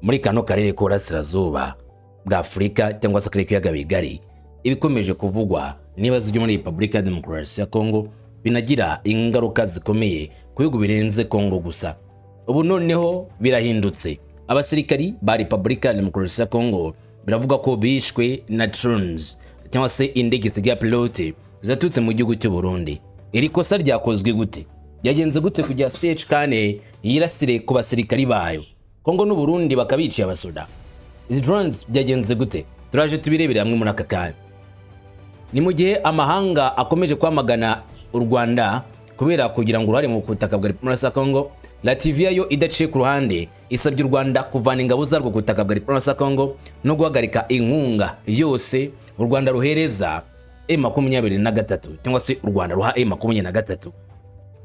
Muri kano karere k'uburasirazuba bwa Afurika cyangwa se akarere k'ibiyaga bigari, ibikomeje kuvugwa n'ibibazo byo muri Repubulika ya Demokarasi ya Kongo binagira ingaruka zikomeye ku bihugu birenze Kongo gusa. Ubu noneho birahindutse. Abasirikari ba Repubulika ya Demokarasi ya Kongo biravuga ko bishwe na drones cyangwa se indege zitagira pilote zaturutse mu gihugu cy'u Burundi. Iri kosa ryakozwe gute? Byagenze gute kugira CH4 yirasire ku basirikari bayo, Kongo n'u Burundi bakabiciye abasoda? Izi drones byagenze gute? Turaje tubirebere hamwe muri aka kanya. Ni mu gihe amahanga akomeje kwamagana u Rwanda kubera kugira ngo uruhare mu butaka bwa Repubulika ya Kongo. Latvia yo idaciye ku ruhande isabye u Rwanda kuvana ingabo zarwo ku butaka bwa Repubulika ya Kongo no guhagarika inkunga yose u Rwanda ruhereza M23 cyangwa se u Rwanda ruha M23.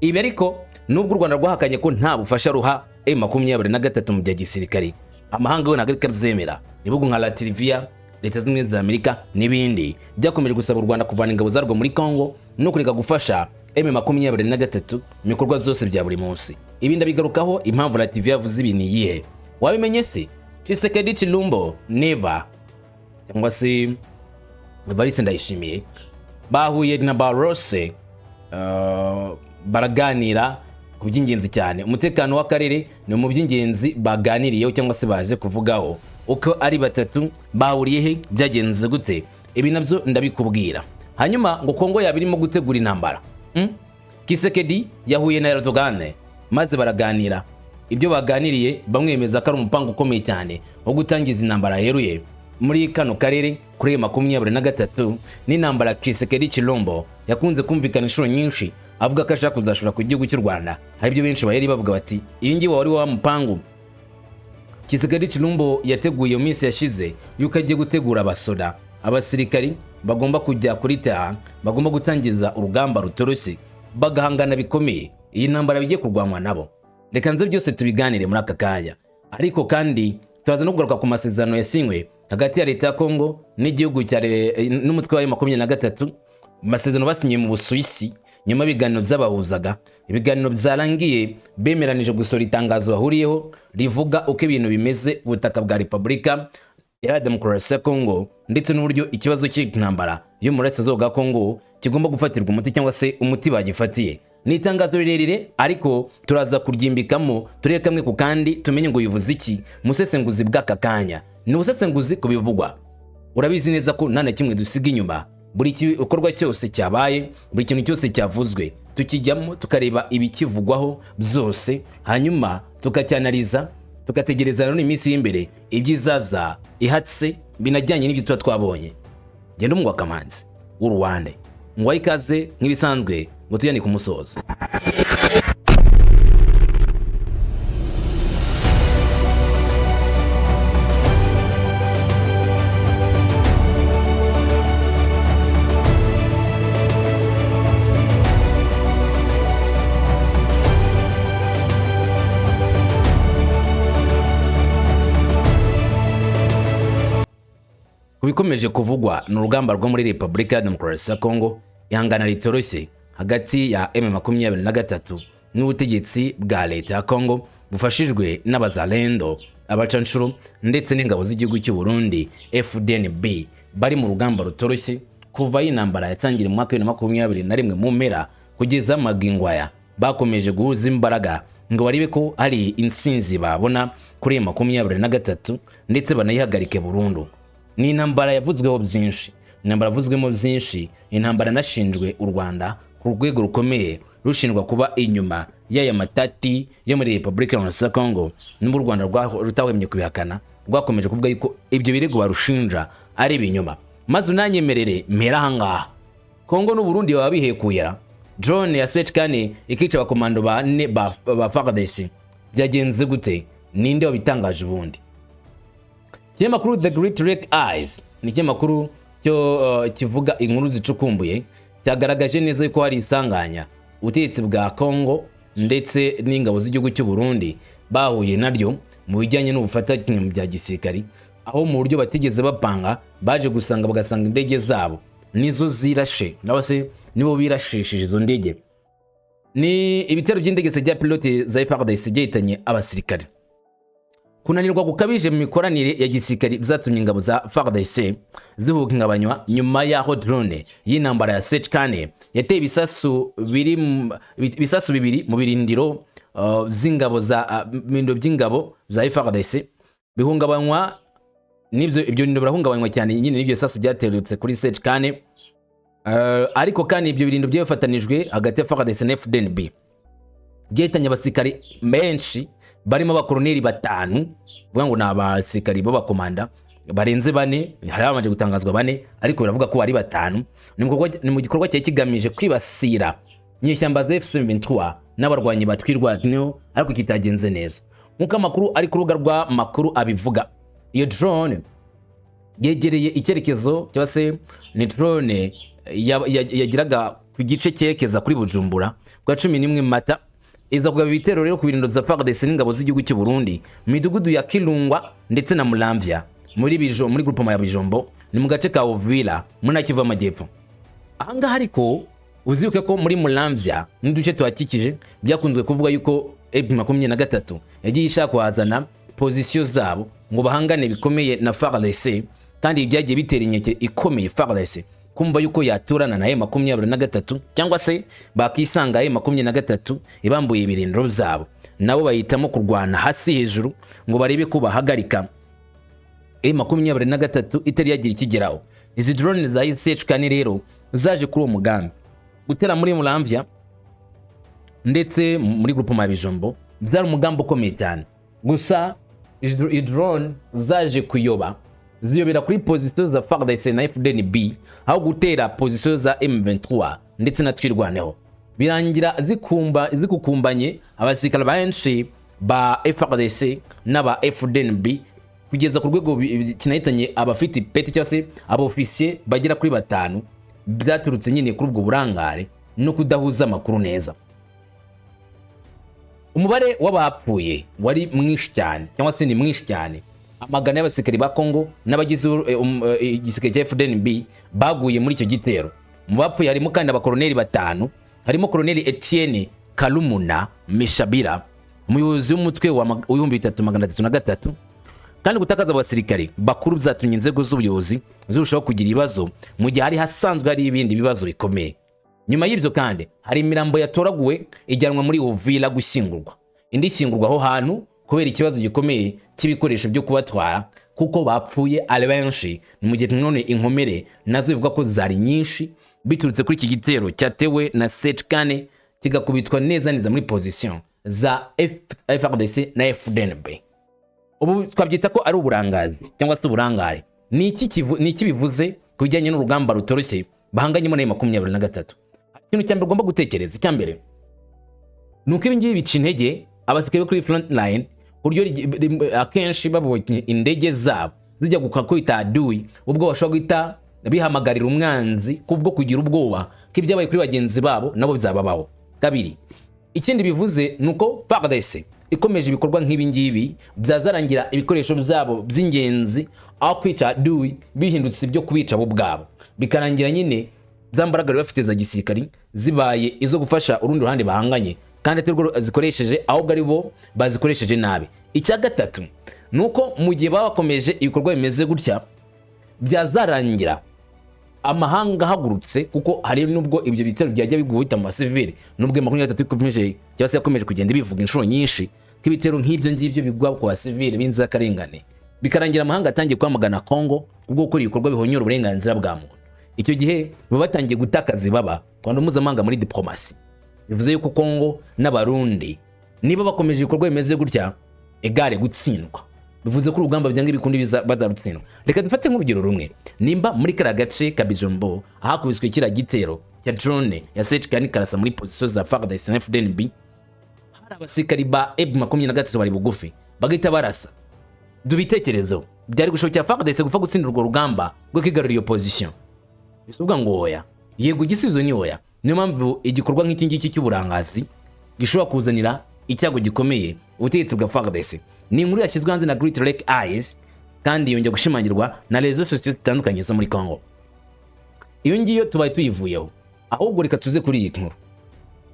Ibi ariko, nubwo u Rwanda rwahakanye ko nta bufasha ruha M23 mu bya gisirikare, amahanga yo ntabwo ariko abyemera. Ibihugu nka Latvia, Leta Zunze Ubumwe za Amerika n'ibindi byakomeje gusaba u Rwanda kuvana ingabo zarwo muri Congo no kureka gufasha M23 mu bikorwa byose bya buri munsi. Ibi ndabigarukaho. Impamvu Latvia yavuze ibi ni iyihe? Wabimenye se? Tshisekedi Tshilombo Neva cyangwa se Evariste Ndayishimiye bahuye na Barose, baraganira ku by'ingenzi cyane. Umutekano w'akarere ni mu by'ingenzi baganiriyeho cyangwa se baje kuvugaho. Uko ari batatu bahuriye he? Byagenze gute? Ibi nabyo ndabikubwira. Hanyuma ngo Kongo yaba irimo gutegura intambara? Tshisekedi yahuye na Erdogan maze baraganira. Ibyo baganiriye, bamwemeza ko ari umupango ukomeye cyane wo gutangiza intambara yeruye muri kano karere kuri 23. N'intambara Tshisekedi Tshilombo yakunze kumvikana inshuro nyinshi avuga ko ashaka kuzashora ku gihugu cy'u Rwanda. Hari ibyo benshi baheri bavuga bati: "Iyi ngiyi wari wa mupangu Tshisekedi Tshilombo yateguye mu minsi yashize, yuko agiye gutegura abasoda, abasirikari bagomba kujya kuri terrain, bagomba gutangiza urugamba rutoroshye, bagahangana bikomeye, iyi ntambara bigiye kurwanwa nabo." Reka nze byose tubiganire muri aka kanya. Ariko kandi turaza no kugaruka ku masezerano yasinywe hagati ya leta ya Kongo n'igihugu cya n'umutwe wa 23, amasezerano basinyiye mu Busuwisi nyuma y'ibiganiro byabahuzaga. Ibiganiro byarangiye bemeranije gusohora itangazo bahuriyeho rivuga uko ibintu bimeze ku butaka bwa Repubulika ya Demokarasi ya Kongo, ndetse n'uburyo ikibazo cy'intambara yo mu burasirazuba bwa Kongo kigomba gufatirwa umuti cyangwa se umuti bagifatiye. Ni itangazo rirerire, ariko turaza kuryimbikamo, turebe kamwe ku kandi, tumenye ngo bivuze iki. Musesenguzi bw'aka kanya ni ubusesenguzi ku bivugwa. Urabizi neza ko nta na kimwe dusiga inyuma. Buri gikorwa cyose cyabaye, buri kintu cyose cyavuzwe, tukijyamo tukareba ibikivugwaho byose, hanyuma tukacyanariza, tugategereza nanone iminsi y'imbere ibyizaza ihatse binajyanye n'ibyo tuba twabonye. Genda umugwa Kamanzi w'uruwande ngo ikaze nk'ibisanzwe ngo tujyane ku musozo. Ku bikomeje kuvugwa ni urugamba rwo muri Repubulika ya Demokarasi ya Kongo, ihangana ritoroshye hagati ya M23 n'ubutegetsi bwa leta ya Kongo bufashijwe n'abazalendo, abacanshuro ndetse n'ingabo z'igihugu cy'u Burundi FDNB. Bari mu rugamba rutoroshye kuva intambara yatangira mu mwaka wa 2021 mu mpera kugeza magingo aya. Bakomeje guhuza imbaraga ngo barebe ko hari intsinzi babona kuri 23 ndetse banayihagarike burundu. Ni intambara yavuzweho byinshi, intambara yavuzwemo byinshi, intambara yanashinjwe u Rwanda ku rwego rukomeye, rushinjwa kuba inyuma y'aya matati yo muri Repubulika ya Kongo. Nubwo u Rwanda rutahwemye kubihakana, rwakomeje kuvuga yuko ibyo birego barushinja ari ibinyoma. Maze unanyemerere mpera ahangaha: Kongo n'u Burundi baba bihekuyera drone ya CH4 ikica abakomando bane ba FARDC. Byagenze gute? Ninde wabitangaje ubundi? Ikinyamakuru The Great Lake Eyes ni ikinyamakuru cyo kivuga inkuru zicukumbuye, cyagaragaje neza yuko hari isanganya ubutegetsi bwa Congo ndetse n'ingabo z'igihugu cy'u Burundi bahuye naryo mu bijyanye n'ubufatanye mu bya gisirikari, aho mu buryo batigeze bapanga baje gusanga bagasanga indege zabo nizo zirashe, nabo se nibo birashishije izo ndege. Ni ibitero by'indege zitagira pilote za FARDC byahitanye abasirikare. Kunanirwa gukabije mu mikoranire ya gisirikari byatumye ingabo za FARDC zihungabanywa nyuma y'aho drone y'intambara ya Sechkane yateye ibisasu bibiri mu birindiro z'ingabo za birindiro by'ingabo za FARDC bihungabanywa n'ibyo. Ibyo birindiro birahungabanywa cyane nyine n'ibyo bisasu byaterutse kuri Sechkane. Ariko kandi ibyo birindiro byafatanijwe hagati ya FARDC na FDNB byahitanye abasirikari benshi, barimo abakoroneri batanu, vuga ngo ni abasirikari b'abakomanda barenze bane. Hari habanje gutangazwa bane, ariko biravuga ko ari batanu. Ni mu gikorwa cyari kigamije kwibasira inyeshyamba za AFC/M23 n'abarwanyi ba Twirwaneho, ariko kitagenze neza nk'uko amakuru ari ku rubuga rwa makuru abivuga. Iyo drone yegereye icyerekezo, cyangwa se ni drone yageraga ku gice cyerekeza kuri Bujumbura bwa 11 Mata, iza kugaba ibitero rero ku birindiro bya FARDC n'ingabo z'igihugu cy'u Burundi mu midugudu ya Kirungwa ndetse na Muramvya muri groupement ya Bijombo, ni mu gace ka Uvira muri Ntara Kivu y'Amajyepfo. Ahangaha ariko uzibuke ko muri Muramvya n'uduce tuhakikije byakunzwe kuvuga yuko M23 yagiye ishaka kuhazana position zabo ngo bahangane bikomeye na FARDC, kandi ibi byagiye bitera inkeke ikomeye FARDC kumva yuko yaturana na M23, cyangwa se bakisanga M23 ibambuye ibirindiro byabo. Nabo bahitamo kurwana hasi hejuru ngo barebe ko bahagarika M23 itari yagira ikigeraho. Izi drone za CH4 rero zaje kuri uwo mugambi gutera muri Muramvya ndetse muri groupement ya Bijombo. Byari umugambi ukomeye cyane, gusa izi drone zaje kuyoba, ziyobera kuri position za FARDC na FDNB aho gutera position za M23 ndetse na Twirwaneho, birangira zikukumbanye abasirikare benshi ba FARDC n'aba FDNB, kugeza ku rwego kinahitanye abafite ipeti cyangwa se abofisiye bagera kuri batanu, byaturutse nyine kuri ubwo burangare no kudahuza amakuru neza. Umubare w'abapfuye wari mwinshi cyane, cyangwa se ni mwinshi cyane. Amagana y'abasirikari ba Congo n'abagize igisirikare cya FDNB baguye muri icyo gitero. Mu bapfuye harimo kandi abakoroneri batanu, harimo Koroneri Etienne Kalumuna Mishabira, umuyobozi w'umutwe wa w'3303. Kandi gutakaza abasirikare bakuru byatumye inzego z'ubuyobozi zirushaho kugira ibibazo mu gihe hari hasanzwe hari ibindi bibazo bikomeye. Nyuma y'ibyo kandi hari imirambo yatoraguwe ijyanwa muri Uvira gushyingurwa, indi ishyingurwa aho hantu kubera ikibazo gikomeye cy'ibikoresho byo kubatwara, kuko bapfuye ari benshi. Ni mu gihe none inkomere nazo bivuga ko zari nyinshi, biturutse kuri iki gitero cyatewe na Kane kigakubitwa neza neza muri position za FARDC na FDNB. Ubu twabyita ko ari uburangazi cyangwa se uburangare. Ni iki bivuze ku bijyanye n'urugamba rutoroshye bahanganyemo na 23? Ikintu cya mbere ugomba gutekereza, icya mbere ni uko ibi ngibi bica intege abasirikare bo kuri front line, ku buryo akenshi babonye indege zabo zijya gukubita adui, ubwo bashobora guhita bihamagarira umwanzi kubwo kugira ubwoba ko ibyabaye kuri bagenzi babo nabo bizababaho. Kabiri, ikindi bivuze ni uko FARDC ikomeje ibikorwa nk'ibi ngibi, byazarangira ibikoresho byabo by'ingenzi aho kwica adui bihindutse ibyo kubica bo ubwabo, bikarangira nyine za mbaraga bari bafite za gisirikari zibaye izo gufasha urundi ruhande bahanganye, kandi atari rwo zikoresheje, ahubwo ari bo bazikoresheje nabi. Icya gatatu ni uko mu gihe baba bakomeje ibikorwa bimeze gutya, byazarangira amahanga ahagurutse, kuko hari nubwo ibyo bitero byajya biguhita mu basivili, nubwo 23 ikomeje cyangwa se yakomeje kugenda ibivuga inshuro nyinshi ko ibitero nk'ibyo ngibyo bigwa ku basivili b'inzirakarengane, bikarangira amahanga atangiye kwamagana Congo kubwo gukora ibikorwa bihonyora uburenganzira bwa muntu. Icyo gihe baba batangiye gutakaza ibaba Rwanda mpuzamahanga muri diplomasi. Bivuze yuko Congo n'Abarundi niba bakomeje ibikorwa bimeze gutya, égale gutsindwa. Bivuze ko urugamba byanga ibikundi bazarutsindwa. Reka dufate nk'urugero rumwe. Nimba muri kariya gace ka Bijombo ahakubiswe kiriya gitero cya drone ya CH4 karasa muri position za FARDC na FDNB, hari abasirikari ba M23 bari bugufi bagahita barasa, dubitekerezeho, byari gushobokera FARDC gupfa gutsinda urwo rugamba rwo kwigarurira iyo position? Bisubiza ngo oya. Yego, igisubizo ni oya. Niyo mpamvu igikorwa nk'iki ngiki cy'uburangazi gishobora kuzanira icyago gikomeye ubutegetsi bwa FARDC. Ni inkuru yashyizwe hanze na Great Lake Eyes, kandi yongera gushimangirwa na réseaux sociaux zitandukanye zo muri Congo. Iyo ngiyo tubaye tuyivuyeho, ahubwo reka tuze kuri iyi nkuru.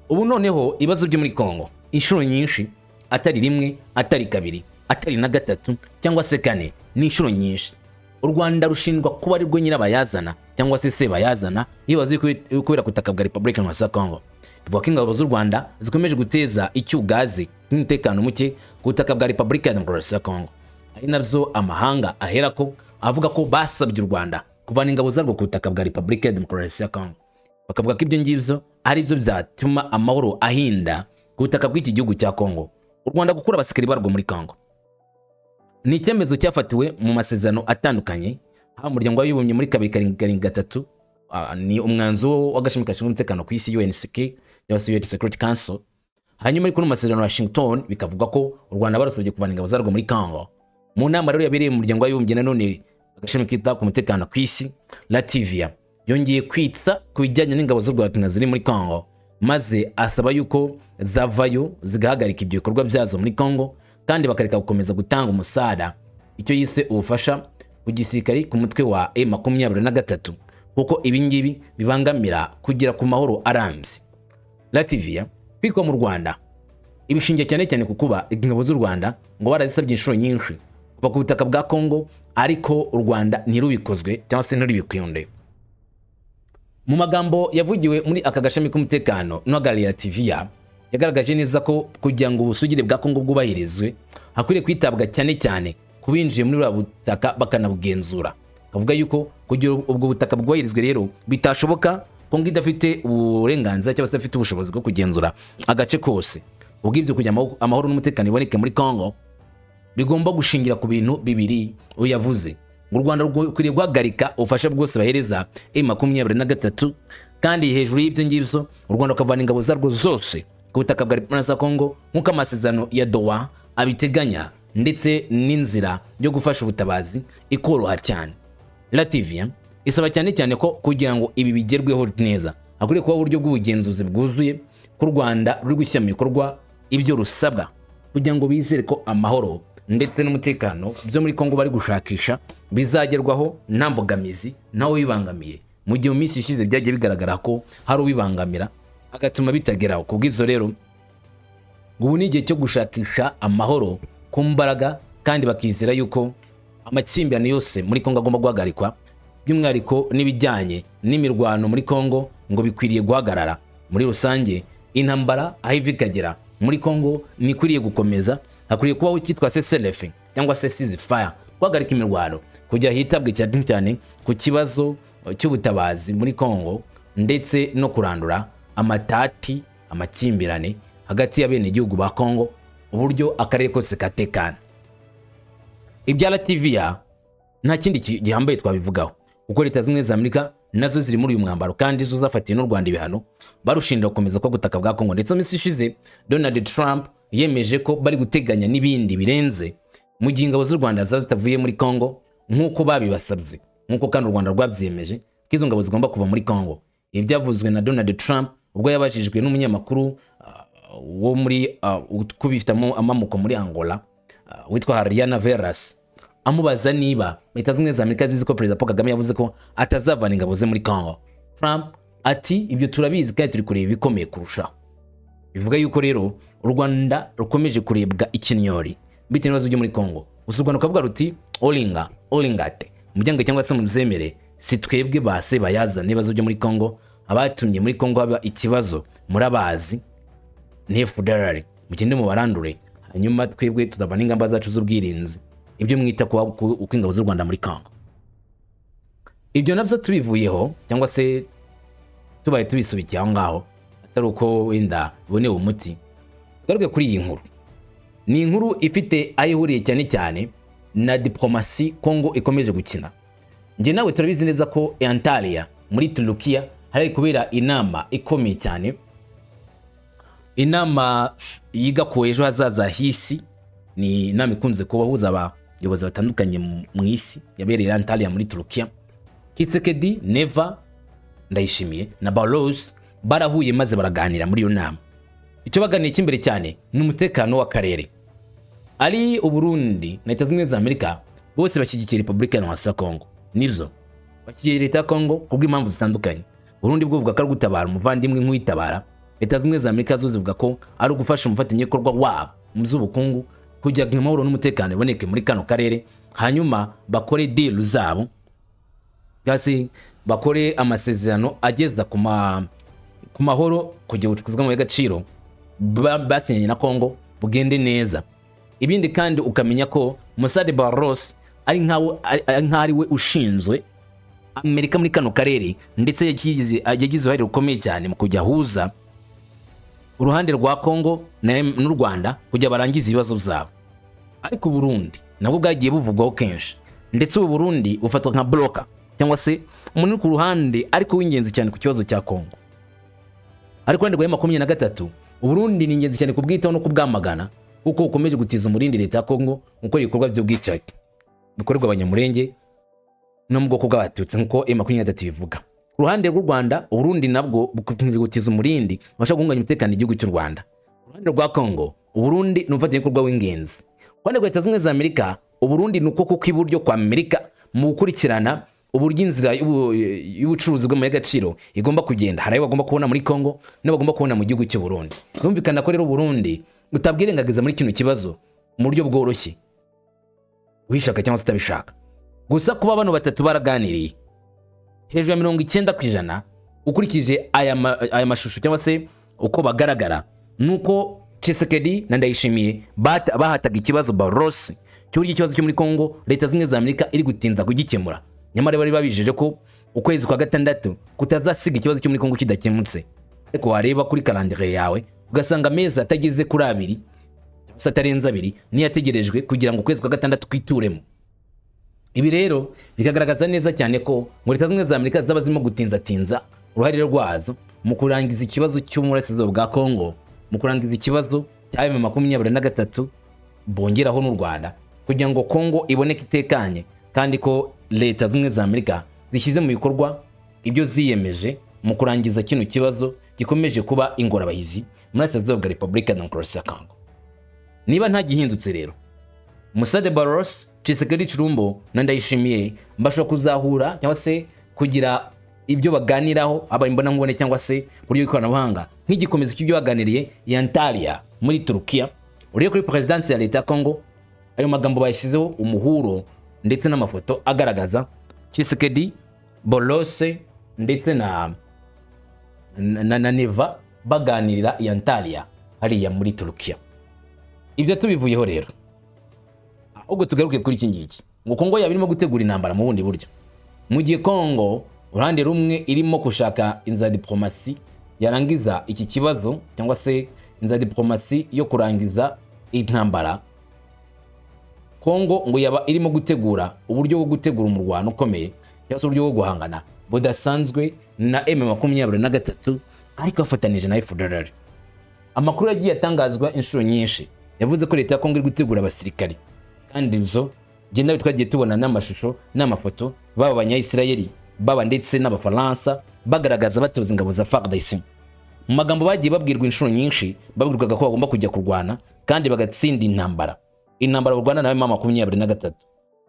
Ubu noneho ibibazo byo muri Congo inshuro nyinshi, atari rimwe atari kabiri. Atari na gatatu cyangwa se kane, ni inshuro nyinshi. U Rwanda rushinjwa kuba arirwo nyirabayazana cyangwa se sebayazana iyo bazi kubera ku butaka bwa Repubulika ya Congo. Bivuga ko ingabo z'u Rwanda zikomeje guteza icyugazi n'umutekano muke ku butaka bwa Repubulika ya Demokarasi ya Congo, ari nabyo amahanga ahera ko avuga ko basabye u Rwanda kuvana ingabo zarwo ku butaka bwa Repubulika ya Demokarasi ya Congo, bakavuga ko ibyo ngibyo ari byo byatuma amahoro ahinda ku butaka bw'iki gihugu cya Congo. U Rwanda gukura abasikari barwo muri Congo ni icyemezo cyafatiwe mu masezerano atandukanye, haba Umuryango w'Abibumbye muri 2773, ni umwanzuro w'agashami gashinzwe umutekano ku isi, UNSC cyangwa se UN Security Council. Hanyuma ariko no mu masezerano ya Washington bikavuga ko u Rwanda barusabye kuvana ingabo zarwo muri Congo. Mu nama rero yabereye mu Muryango w'Abibumbye, nanone agashami kita ku mutekano ku isi, Latvia yongeye kwitsa ku bijyanye n'ingabo z'u Rwanda ziri muri Congo, maze asaba yuko zavayo, zigahagarika ibyo bikorwa byazo muri Congo, kandi bakareka gukomeza gutanga umusada, icyo yise ubufasha ku gisirikari, ku mutwe wa M23, kuko ibi ngibi bibangamira kugera ku mahoro arambye. Latvia kwikwa mu Rwanda ibishingiye cyane cyane ku kuba ingabo z'u Rwanda ngo barazisabye inshuro nyinshi kuva ku butaka bwa Congo, ariko u Rwanda ntirubikozwe cyangwa se ntirubikunde. Mu magambo yavugiwe muri aka gashami k'umutekano, n'uhagarariye Latvia yagaragaje neza ko kugira ngo ubusugire bwa Congo bwubahirizwe, hakwiriye kwitabwa cyane cyane ku binjiye muri buriya butaka bakanabugenzura. Akavuga yuko kugira ubwo butaka bwubahirizwe rero bitashoboka Kongo idafite uburenganzira cyangwa se idafite ubushobozi bwo kugenzura agace kose. Ubw'ibyo, kugira amahoro n'umutekano iboneke muri Congo bigomba gushingira ku bintu bibiri. Uyu yavuze ngo u Rwanda rukwiriye guhagarika ubufasha bwose bahereza M23, kandi hejuru y'ibyo ngibyo u Rwanda rukavana ingabo zarwo zose ku butaka bwa Repubulika ya Congo nk'uko amasezerano ya Doha abiteganya, ndetse n'inzira yo gufasha ubutabazi ikoroha cyane. Latvia isaba cyane cyane ko kugira ngo ibi bigerweho neza, hakwiriye kuba uburyo bw'ubugenzuzi bwuzuye ko u Rwanda ruri gushyira mu bikorwa ibyo rusabwa, kugira ngo bizere ko amahoro ndetse n'umutekano byo muri Congo bari gushakisha bizagerwaho nta mbogamizi, ntawe ubibangamiye, mu gihe mu minsi ishize byagiye bigaragara ko hari ubibangamira agatuma bitageraho. Ku bw'ibyo rero, ubu ni igihe cyo gushakisha amahoro ku mbaraga, kandi bakizera yuko amakimbirane yose muri Congo agomba guhagarikwa, by'umwihariko n'ibijyanye n'imirwano muri Congo ngo bikwiriye guhagarara. Muri rusange, intambara aho iva ikagera muri Congo ntikwiriye gukomeza. Hakwiriye kubaho icyitwa cessez-le-feu cyangwa se ceasefire, guhagarika imirwano kugira hitabwe cyane cyane ku kibazo cy'ubutabazi muri Congo, ndetse no kurandura amatati, amakimbirane hagati y'abenegihugu ba Congo, uburyo akarere kose katekana. Ibya Latvia nta kindi gihambaye twabivugaho, kuko Leta Zimwe za Amerika nazo ziri muri uyu mwambaro, kandi zo zafatiye n'u Rwanda ibihano barushinja gukomeza kwa butaka bwa Congo. Ndetse mu minsi ishize Donald Trump yemeje ko bari guteganya n'ibindi birenze mu gihe ingabo z'u Rwanda zaba zitavuye muri Congo nk'uko babibasabye, nk'uko kandi u Rwanda rwabyemeje ko izo ngabo zigomba kuva muri Congo. Ibi byavuzwe na Donald Trump ubwo yabajijwe n'umunyamakuru wo muri kubifitamo amamuko muri Angola, witwa Hariana Veras, amubaza niba Leta Zunze Ubumwe za Amerika zizi ko Perezida Paul Kagame yavuze ko atazavana ingabo ze muri Congo. Trump ati: "Ibyo turabizi, kandi turi kureba ibikomeye kurushaho." Bivuga yuko rero u Rwanda rukomeje kurebwa ikinyori bitewe n'ibibazo byo muri Congo. Gusa u Rwanda rukavuga ruti: "Oringa oringate, muryango cyangwa se mubyemere, si twebwe base bayazana ibibazo byo muri Congo. Abatumye muri Congo haba ikibazo murabazi, ni FDLR, mugende mubarandure, hanyuma twebwe tuzava n'ingamba zacu z'ubwirinzi." Ibyo mwita uko ingabo z'u Rwanda muri Congo, ibyo nabyo tubivuyeho cyangwa se tubaye tubisubikiye aho ngaho, atari uko wenda bibonewe umuti. Tugaruke kuri iyi nkuru. Ni inkuru ifite aho ihuriye cyane cyane na diplomasi Congo ikomeje gukina. Njye nawe turabizi neza ko Antalya muri Turukiya hari kubera inama ikomeye cyane, inama yiga ku ejo hazaza h'isi. Ni inama ikunze kubahuza abayobozi batandukanye mu isi, yabereye Antalya muri Turukiya. Tshisekedi, Neva, Ndayishimiye na Barroso barahuye maze baraganira muri iyo nama. Icyo baganiye cy'imbere cyane ni umutekano w'akarere. Ari Uburundi na Leta Zunze Ubumwe za Amerika, bose bashyigikiye Repubulika ya Congo. Nibyo, bashyigikiye leta ya Congo kubw'impamvu zitandukanye. Burundi bwo buvuga ko ari gutabara umuvandimwe nk'uwitabara. Leta Zunze Ubumwe za Amerika zo zivuga ko ari ugufasha umufatanyabikorwa wabo mu by'ubukungu. kugira ngo amahoro n'umutekano biboneke muri kano karere, hanyuma bakore deal zabo cyangwa se bakore amasezerano ageza ku mahoro, kugira ubucukuzi bw'amabuye y'agaciro basinyanye na Congo bugende neza. Ibindi kandi, ukamenya ko Massad Boulos ari nkaho ari we ushinzwe Amerika muri kano karere, ndetse yagize uruhare rukomeye cyane mu kujya ahuza uruhande rwa Congo n'u Rwanda kugira barangize ibibazo byabo. Ariko Burundi nabwo bwagiye buvugwaho kenshi, ndetse ubu Burundi bufatwa nka broker cyangwa se umuntu uri ku ruhande ariko w'ingenzi cyane ku kibazo cya Congo. Ariko uruhande rwa M23, Uburundi ni ingenzi cyane kubwitaho no kubwamagana, kuko bukomeje gutiza umurindi leta ya Congo mu gukora ibikorwa by'ubwicanyi bikorerwa Abanyamurenge no mu bwoko bw'Abatutsi, nk'uko M23 bivuga. Ku ruhande rw'u Rwanda, Uburundi nabwo bukomeje gutiza umurindi bashaka guhungabanya umutekano igihugu cy'u Rwanda. Ku ruhande rwa Congo, Uburundi ni umufatanyabikorwa w'ingenzi. Ku ruhande rwa Leta Zunze Ubumwe za Amerika, Uburundi ni ukuboko kw'iburyo kwa Amerika mu gukurikirana uburyo inzira y'ubucuruzi bw'amabuye y'agaciro igomba kugenda. Hari ayo bagomba kubona muri Congo n'ayo bagomba kubona mu gihugu cy'u Burundi. Birumvikana ko rero Burundi utabwirengagiza muri kino kibazo mu buryo bworoshye, wishaka cyangwa se utabishaka. Gusa kuba bano batatu baraganiriye, hejuru ya 90% ukurikije aya mashusho cyangwa se uko bagaragara, nuko Tshisekedi na Ndayishimiye bahataga ikibazo Boulos cy'uburyo ikibazo cyo muri Congo Leta Zunze za Amerika iri gutinda kugikemura, nyamara bari babijeje ko ukwezi kwa gatandatu kutazasiga ikibazo cyo muri Congo kidakemutse. Ariko wareba kuri calendrier yawe ugasanga amezi atageze kuri 2 cyangwa se atarenze 2 niyo ategerejwe kugira ngo ukwezi kwa gatandatu kwituremo. Ibi rero bikagaragaza neza cyane ko ngo Leta Zunze Ubumwe za Amerika zaba zirimo gutinzatinza uruhare rwazo mu kurangiza ikibazo cy'uburasirazuba bwa Congo, mu kurangiza ikibazo cya M23, bongeraho n'u Rwanda, kugira ngo Congo iboneke itekanye, kandi ko Leta Zunze Ubumwe za Amerika zishyize mu bikorwa ibyo ziyemeje mu kurangiza kino kibazo gikomeje kuba ingorabahizi muri Burasirazuba bwa Repubulika Demokarasi ya Congo. Niba nta gihindutse rero, Massad Boulos, Tshisekedi Tshilombo na Ndayishimiye bashobora kuzahura cyangwa se kugira ibyo baganiraho, haba imbonankubone cyangwa se ku buryo bw'ikoranabuhanga, nk'igikomeza cy'ibyo baganiriye i Antalya muri Turukiya. Uriye kuri perezidansi ya leta ya Congo, ayo magambo bayashyizeho umuhuro ndetse n'amafoto agaragaza Tshisekedi, Boulos ndetse na Neva baganirira i Antalya hariya muri Turukiya. Ibyo tubivuyeho rero, ahubwo tugaruke kuri iki ngiki, ngo Kongo yaba irimo gutegura intambara mu bundi buryo. Mu gihe Kongo uruhande rumwe irimo gushaka inzira ya diplomasi yarangiza iki kibazo, cyangwa se inzira ya diplomasi yo kurangiza intambara, Kongo ngo yaba irimo gutegura uburyo bwo gutegura umurwano ukomeye cyangwa se uburyo bwo guhangana budasanzwe na M23, ariko bafatanije na FDLR. Amakuru yagiye atangazwa inshuro nyinshi yavuze ko leta ya Kongo iri gutegura abasirikari, kandi ibyo genda twagiye tubona n'amashusho n'amafoto, baba Abanyayisirayeli, baba ndetse n'Abafaransa, bagaragaza batoza ingabo za FARDC. Mu magambo bagiye babwirwa inshuro nyinshi, babwirwaga ko bagomba kujya kurwana kandi bagatsinda intambara barwana na M23,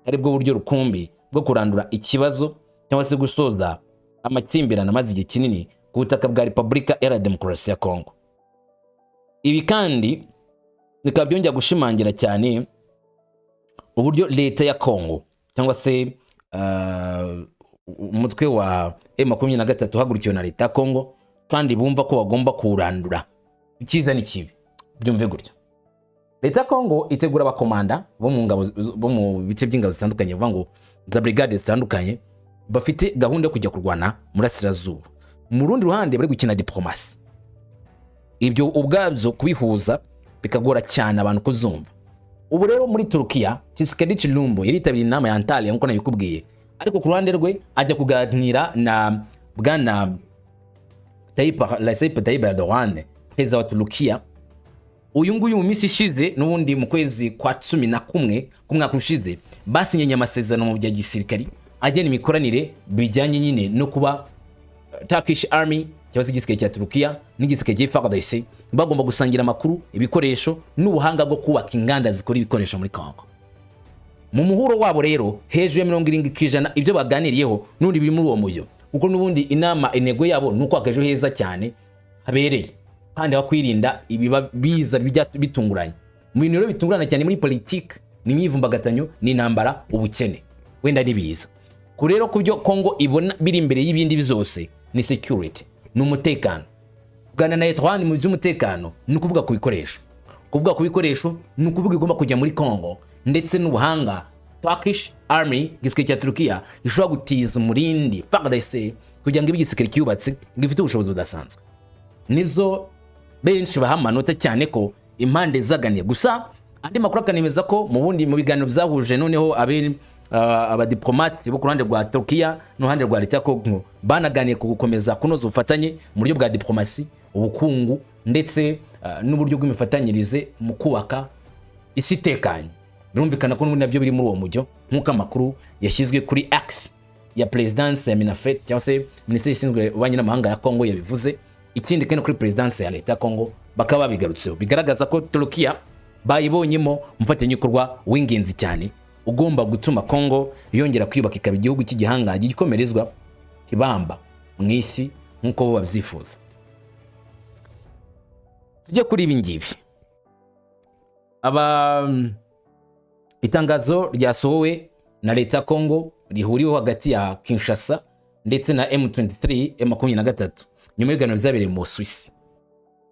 aribwo buryo rukumbi bwo kurandura ikibazo cyangwa se gusoza amakimbirane amaze igihe kinini ku butaka bwa Repubulika Iharanira Demokarasi ya Kongo. Ibi kandi bikaba byongera gushimangira cyane uburyo leta ya Kongo cyangwa se umutwe wa M23 uhagurukiwe na leta ya Kongo, kandi bumva ko bagomba kuwurandura icyiza n'ikibi. Byumve gutya: leta ya Kongo itegura abakomanda bo mu ngabo, bo mu bice by'ingabo zitandukanye, bivuga ngo za brigade zitandukanye, bafite gahunda yo kujya kurwana murasirazuba. Mu rundi ruhande bari gukina diplomasi. Ibyo ubwabyo kubihuza bikagora cyane abantu kuzumva. Ubu rero muri Turukiya, Tshisekedi Tshilombo yaritabiriye inama ya Antalya nkuko nabikubwiye, ariko ku ruhande rwe ajya kuganira na bwana Recep Tayyip Erdogan, perezida wa Turukiya. Uyu nguyu mu minsi ishize, n'ubundi mu kwezi kwa 11 k'umwaka ushize, basinyanye amasezerano mu bya gisirikari agena imikoranire bijyanye nyine no kuba Turkish Army cyangwa se igisirikare cya Turukiya n'igisirikare cya FARDC bagomba gusangira amakuru, ibikoresho n'ubuhanga bwo kubaka inganda zikora ibikoresho muri Congo. Mu muhuro wabo rero, hejuru ya 70% ibyo baganiriyeho n'ubundi biri muri uwo mujyo, kuko n'ubundi inama intego yabo ni ukwaka ejo heza cyane habereye kandi aho kwirinda ibiba biza bijya bitunguranye. Mu bintu rero bitungurana cyane muri politiki ni imyivumbagatanyo, ni intambara, ubukene, wenda n'ibiza. Ku rero ku byo Kongo ibona biri imbere y'ibindi byose ni security, ni umutekano. Kuganira na Erdogan mu by'umutekano ni ukuvuga ku bikoresho. Kuvuga ku bikoresho ni ukuvuga igomba kujya muri Congo ndetse n'ubuhanga Turkish Army, igisirikare cya Turukiya, gishobora gutiza umurindi FARDC kugira ngo ibe igisirikare cyubatse, gifite ubushobozi budasanzwe. Nibyo benshi baha amanota cyane ko impande zaganiye. Gusa andi makuru akanemeza ko mu bundi mu biganiro byahuje noneho abe abadiplomate bo ku ruhande rwa Turkiya n'uruhande rwa leta ya Congo banaganiye ku gukomeza kunoza ubufatanye mu buryo bwa diplomasi, ubukungu ndetse n'uburyo bw'imifatanyirize mu kubaka isi itekanye. Birumvikana ko n'ubundi nabyo biri muri uwo mujyo, nk'uko amakuru yashyizwe kuri X ya perezidansi ya MINAFFET cyangwa se minisiteri ishinzwe ububanyi n'amahanga ya Congo yabivuze. Ikindi kandi, kuri perezidansi ya leta ya Congo bakaba babigarutseho, bigaragaza ko Turukiya bayibonyemo umufatanyabikorwa w'ingenzi cyane ugomba gutuma Congo yongera kwiyubaka, ikaba igihugu cy'igihangange gikomerezwa kibamba mu isi nk'uko bo babyifuza. Tujye kuri ibi ngibi. Aba itangazo ryasohowe na leta ya Congo rihuriweho hagati ya Kinshasa ndetse na M23, M23, nyuma y'ibiganiro byabereye mu Busuwisi.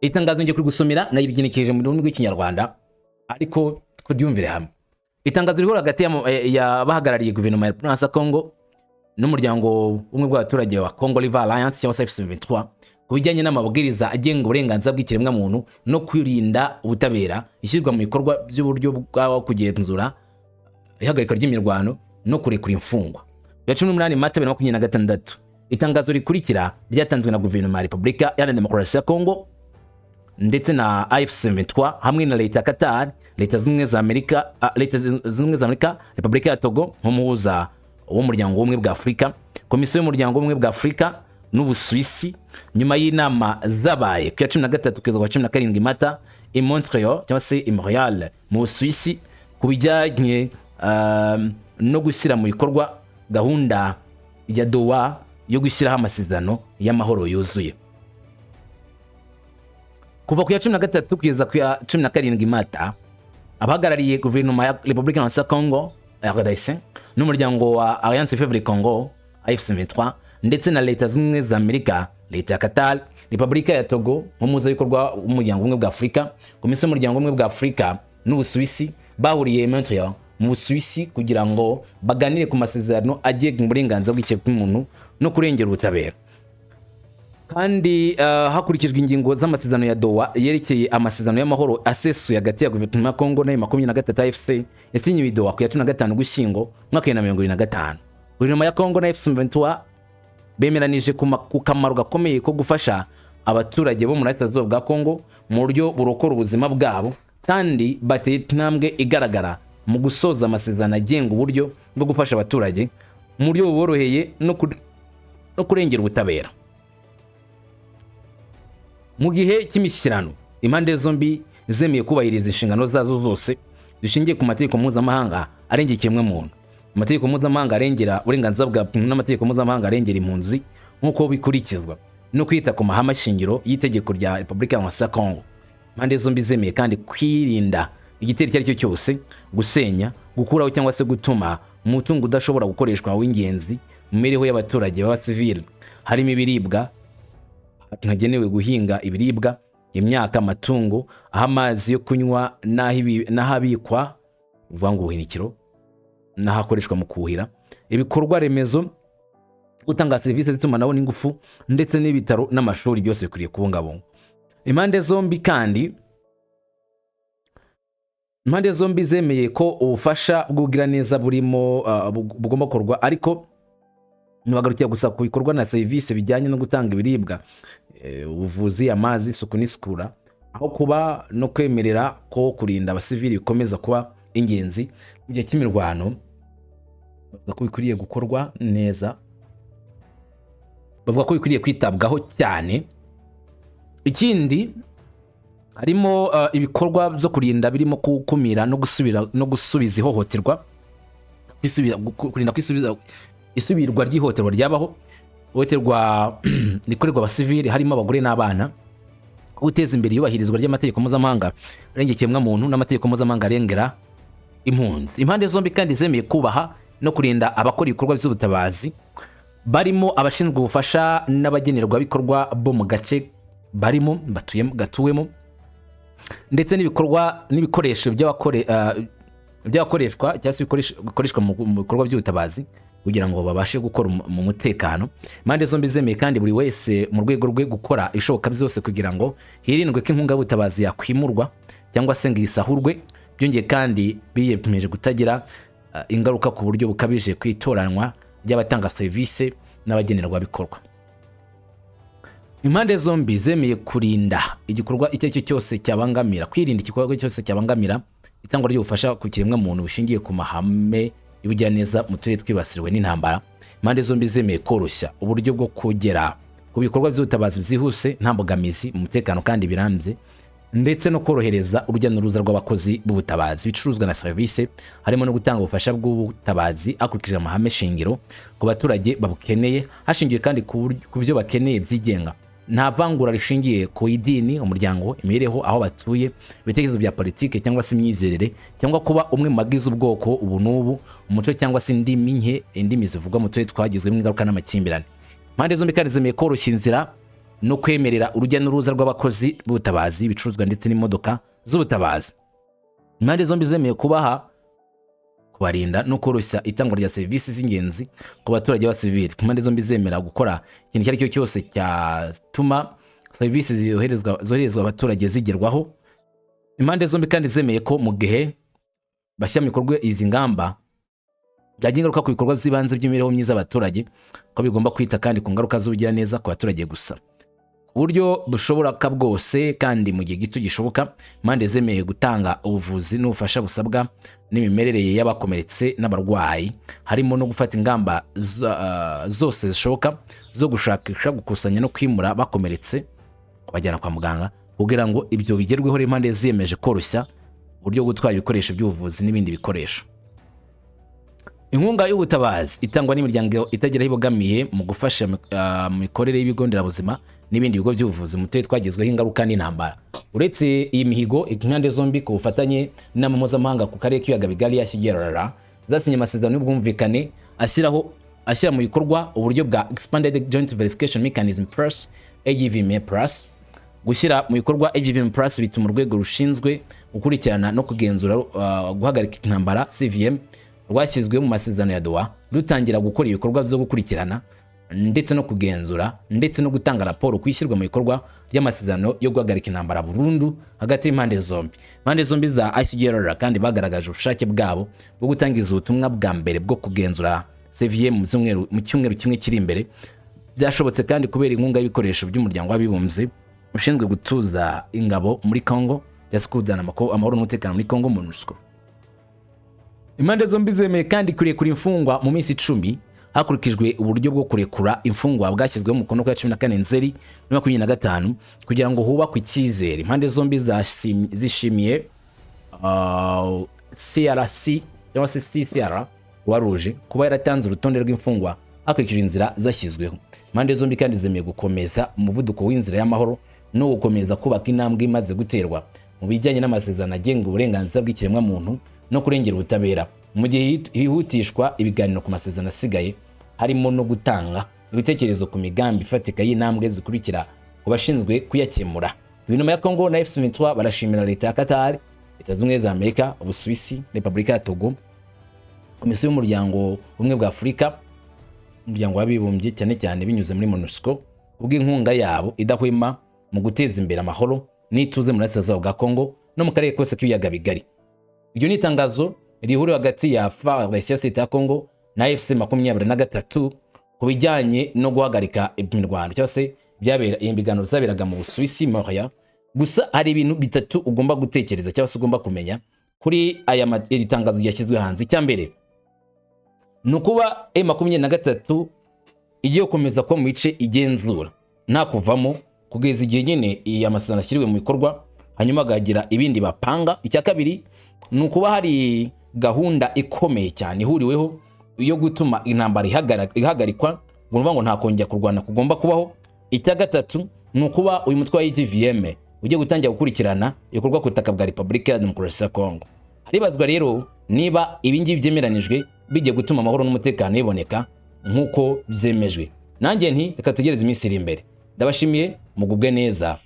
Itangazo ngiye kurigusomera, nayirigenekereje mu rurimi rw'Ikinyarwanda, ariko turyumvire hamwe. Itangazo rihura hagati y'abahagarariye guverinoma ya Repubulika ya Congo n'umuryango w'ubumwe bw'abaturage wa Congo River Alliance cyangwa se AFC/M23 ku bijyanye n'amabwiriza agenga uburenganzira bw'ikiremwamuntu no kwirinda ubutabera, ishyirwa mu bikorwa by'uburyo bwo kugenzura ihagarika ry'imirwano no kurekura imfungwa, ya 18 Mata 2026. Itangazo rikurikira ryatanzwe na guverinoma ya Repubulika Iharanira Demokarasi ya Congo ndetse na AFC 23 hamwe na leta ya Qatar, Leta Zunze Ubumwe za Amerika, Leta Zunze Ubumwe za Amerika, Repubulika ya Togo nk'umuhuza w'umuryango w'ubumwe bwa Afurika, Komisiyo y'umuryango w'ubumwe bwa Afurika n'Ubusuwisi, nyuma y'inama zabaye ku ya 13 kugeza ku wa 17 Mata i Montreal cyangwa se i Montreal mu Busuwisi ku bijyanye no gushyira mu bikorwa gahunda ya Doha yo gushyiraho amasezerano y'amahoro yuzuye. Kuva ku ya 13 kugeza ku ya 17 Mata, abahagarariye guverinoma ya Repubulika ya Congo RDC n'umuryango wa Alliance Fleuve Congo AFC 23 ndetse na Leta Zunze Ubumwe za Amerika, leta ya Qatar, Repubulika ya Togo nk'umuhuzabikorwa w'umuryango w'ubumwe bwa Afurika, Komisiyo y'umuryango w'ubumwe bwa Afurika n'Ubusuwisi bahuriye i Montreal mu Busuwisi kugira ngo baganire ku masezerano agenga uburenganzira bw'ikiremwamuntu no kurengera ubutabera. Kandi hakurikijwe ingingo z'amasezerano ya Doha yerekeye amasezerano y'amahoro asesuye hagati ya guverinoma ya Congo na 23 AFC, yasinyiwe i Doha ku ya 15 Ugushyingo umwaka wa 2025, guverinoma ya Congo na AFC 23 bemeranije ku kamaro gakomeye ko gufasha abaturage bo mu burasirazuba bwa Congo mu buryo burokora ubuzima bwabo, kandi bateye intambwe igaragara mu gusoza amasezerano agenga uburyo bwo gufasha abaturage mu buryo buboroheye no kurengera ubutabera. Mu gihe cy'imishyikirano, impande zombi zemeye kubahiriza inshingano zazo zose zishingiye ku mategeko mpuzamahanga arengera ikiremwamuntu, amategeko mpuzamahanga arengera uburenganzira bwa muntu n'amategeko mpuzamahanga arengera impunzi nk'uko bikurikizwa, no kwita ku mahame shingiro y'itegeko rya Repubulika ya Congo. Impande zombi zemeye kandi kwirinda igitero icyo ari cyo cyose, gusenya, gukuraho cyangwa se gutuma umutungo udashobora gukoreshwa w'ingenzi mu mibereho y'abaturage b'abasivili, harimo ibiribwa, hagenewe guhinga ibiribwa, imyaka, amatungo, aho amazi yo kunywa n'ahabikwa, uvuga ngo ubuhunikiro n'ahakoreshwa mu kuhira, ibikorwa remezo, gutanga serivisi z'itumanaho n'ingufu, ndetse n'ibitaro n'amashuri, byose bikwiriye kubungabungwa. Impande zombi zemeye ko ubufasha bw'ubugiraneza burimo bugomba gukorwa, ariko ntibagarukira gusa ku bikorwa na serivisi bijyanye no gutanga ibiribwa, ubuvuzi, amazi, isuku n'isukura, aho kuba no kwemerera ko kurinda abasivili bikomeza kuba ingenzi mu gihe cy'imirwano. Bavuga ko bikwiriye gukorwa neza, bavuga ko bikwiriye kwitabwaho cyane. Ikindi harimo ibikorwa byo kurinda birimo gukumira no gusubira no gusubiza ihohoterwa, kurinda kwisubiza isubirwa ry'ihohoterwa ryabaho, ihohoterwa rikorerwa abasivili harimo abagore n'abana. Guteza imbere iyubahirizwa ry'amategeko mpuzamahanga arengera ikiremwamuntu n'amategeko mpuzamahanga arengera impunzi. Impande zombi kandi zemeye kubaha no kurinda abakora ibikorwa by'ubutabazi, barimo abashinzwe ubufasha n'abagenerwabikorwa bo mu gace barimo batuyemo, gatuwemo, ndetse n'ibikorwa n'ibikoresho by'abakoreshwa cyangwa se bikoreshwa mu bikorwa by'ubutabazi kugira ngo babashe gukora mu mutekano. Impande zombi zemeye kandi buri wese mu rwego rwe gukora ibishoboka byose kugira ngo hirindwe ko inkunga y'ubutabazi yakwimurwa cyangwa se ngo isahurwe. Byongeye kandi, biyemeje kutagira ingaruka ku buryo bukabije ku itoranwa ry'abatanga serivisi n'abagenerwabikorwa. Impande zombi zemeye kurinda igikorwa icyo ari cyo cyose cyabangamira, kwirinda igikorwa cyose cyabangamira itangwa ry'ubufasha ku kiremwamuntu bushingiye ku mahame y'ubugiraneza mu turere twibasiriwe n'intambara. Impande zombi zemeye koroshya uburyo bwo kugera ku bikorwa by'ubutabazi byihuse, nta mbogamizi, mu mutekano kandi birambye, ndetse no korohereza urujya n'uruza rw'abakozi b'ubutabazi, ibicuruzwa na serivisi, harimo no gutanga ubufasha bw'ubutabazi hakurikijwe amahame shingiro ku baturage babukeneye, hashingiwe kandi ku byo bakeneye byigenga, nta vangura rishingiye ku idini, umuryango, imibereho, aho batuye, ibitekerezo bya politike cyangwa se imyizerere, cyangwa kuba umwe mu bagize ubwoko ubu n'ubu, umuco cyangwa se indimi nke, indimi zivugwa mu turere twagizwemo ingaruka n'amakimbirane. Impande zombi kandi zemeye koroshya inzira no kwemerera urujya n'uruza rw'abakozi b'ubutabazi, ibicuruzwa ndetse n'imodoka z'ubutabazi. Impande zombi zemeye kubaha, kubarinda no koroshya itangwa rya serivisi z'ingenzi ku baturage b'abasivili. Impande zombi zemera gukora ikintu icyo ari cyo cyose cyatuma serivisi zoherezwa abaturage zigerwaho. Impande zombi kandi zemeye ko mu gihe bashyira mu bikorwa izi ngamba byagira ingaruka ku bikorwa by'ibanze by'imibereho myiza y'abaturage, ko bigomba kwita kandi ku ngaruka z'ubugiraneza ku baturage gusa ku buryo bushoboka bwose kandi mu gihe gito gishoboka. Impande zemeye gutanga ubuvuzi n'ubufasha busabwa n'imimerere y'abakomeretse n'abarwayi, harimo no gufata ingamba zose zishoboka zo gushakisha, gukusanya no kwimura bakomeretse kubajyana kwa muganga. Kugira ngo ibyo bigerweho rero, impande ziyemeje koroshya uburyo bwo gutwara ibikoresho by'ubuvuzi n'ibindi bikoresho. Inkunga y'ubutabazi itangwa n'imiryango itagira aho ibogamiye mu gufasha mu mikorere y'ibigo nderabuzima n'ibindi bigo by'ubuvuzi mu turere twagizweho ingaruka n'intambara. Uretse iyi mihigo, impande zombi ku bufatanye n'inama mpuzamahanga ku karere k'ibiyaga bigari ya ICGLR zasinye amasezerano y'ubwumvikane ashyira mu bikorwa uburyo bwa Expanded Joint Verification Mechanism Plus, EJVM Plus. Gushyira mu bikorwa EJVM Plus bituma urwego rushinzwe gukurikirana no kugenzura guhagarika intambara, CVM, rwashyizwe mu masezerano ya Doha rutangira gukora ibikorwa byo gukurikirana ndetse no kugenzura ndetse no gutanga raporo ku ishyirwa mu bikorwa ry'amasezerano yo guhagarika intambara burundu hagati y'impande zombi. Impande zombi za ICGLR kandi bagaragaje ubushake bwabo bwo gutangiza ubutumwa bwa mbere bwo kugenzura CVM mu cyumweru kimwe kiri imbere. Byashobotse kandi kubera inkunga y'ibikoresho by'Umuryango w'Abibumbye ushinzwe gutuza ingabo muri Congo cyangwa se kuzana amahoro n'umutekano muri Congo, MONUSCO. Impande zombi zemeye kandi kurekura imfungwa mu minsi 10 hakurikijwe uburyo bwo kurekura imfungwa bwashyizweho umukono ku ya 14 Nzeri 2025 kugira ngo hubakwe icyizere. Impande zombi zishimiye CRC cyangwa se CCR Croix Rouge kuba yaratanze urutonde rw'imfungwa hakurikijwe inzira zashyizweho. Impande zombi kandi zemeye gukomeza umuvuduko w'inzira y'amahoro no gukomeza kubaka intambwe imaze guterwa mu bijyanye n'amasezerano agenga uburenganzira bw'ikiremwamuntu no kurengera ubutabera, mu gihe hihutishwa ibiganiro ku masezerano asigaye, harimo no gutanga ibitekerezo ku migambi ifatika y'intambwe zikurikira ku bashinzwe kuyakemura. Guverinoma ya Congo na AFC M23 barashimira leta ya Qatar, Leta Zunze Ubumwe za Amerika, Ubusuwisi, Repubulika ya Togo, Komisiyo y'Umuryango w'Ubumwe bwa Afurika, Umuryango w'Abibumbye, cyane cyane binyuze muri MONUSCO, kubw'inkunga yabo idahwema mu guteza imbere amahoro n'ituze mu burasirazuba bwa Congo no mu karere kose k'ibiyaga bigari. Iryo ni itangazo rihuriwe hagati ya FARDC, leta ya Congo, na AFC 23 ku bijyanye no guhagarika imirwano cyangwa se byabera ibiganiro byaberaga mu Busuwisi, Moria. Gusa hari ibintu bitatu ugomba gutekereza cyangwa se ugomba kumenya kuri iri tangazo ryashyizwe hanze. Icya mbere ni ukuba M23 igiye gukomeza kuba mu bice igenzura nta kuvamo kugeza igihe nyine iyi amasezerano ashyiriwe mu bikorwa, hanyuma bakagira ibindi bapanga. Icya kabiri ni ukuba hari gahunda ikomeye cyane ihuriweho yo gutuma intambara ihagarikwa, ngo ngo nta kongera kurwana kugomba kubaho. Icya gatatu ni ukuba uyu mutwe wa EJVM ugiye gutangira gukurikirana ibikorwa ku butaka bwa Repubulika ya Demokarasi ya Kongo. Haribazwa rero niba ibi ngibi byemeranijwe bigiye gutuma amahoro n'umutekano biboneka nk'uko byemejwe. Nanjye nti reka tugereze iminsi iri imbere. Ndabashimiye, mugubwe neza,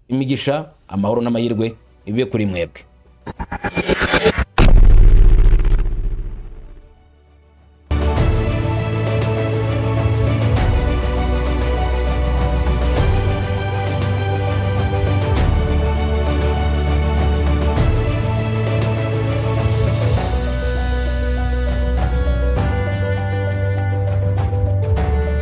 imigisha, amahoro n'amahirwe bibe kuri mwebwe.